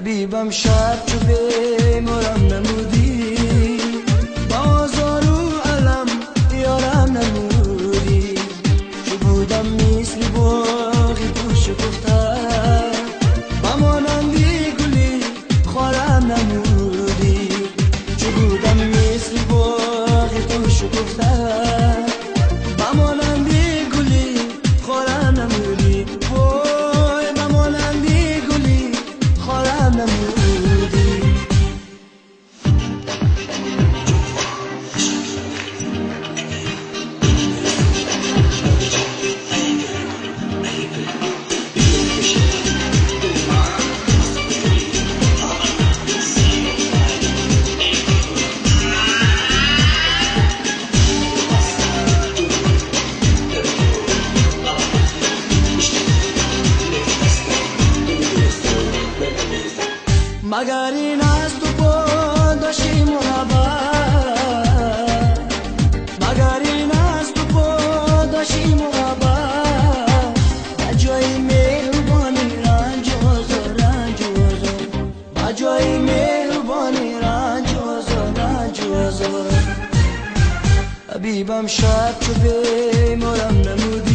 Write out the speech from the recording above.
Табибам шаб чу беморам намудӣ, ба озору алам ёрам намудӣ. Чу будам мисли боғи ту шукуфта, ба монанди гули хорам намудӣ. Чу будам мисли боғи ту шукуфта, ба монанди гули хорам намудӣ. Вой, ба монанди гули хорам намудӣ. Магар ин аз ту подоши муҳаббат, магар ин аз ту подоши муҳаббат. Ба ҷои меҳрубонӣ ранҷу озор, ранҷу озор, ба ҷои меҳрубонӣ ранҷу озор, ранҷу озор. Табибам шаб чу беморам намудӣ.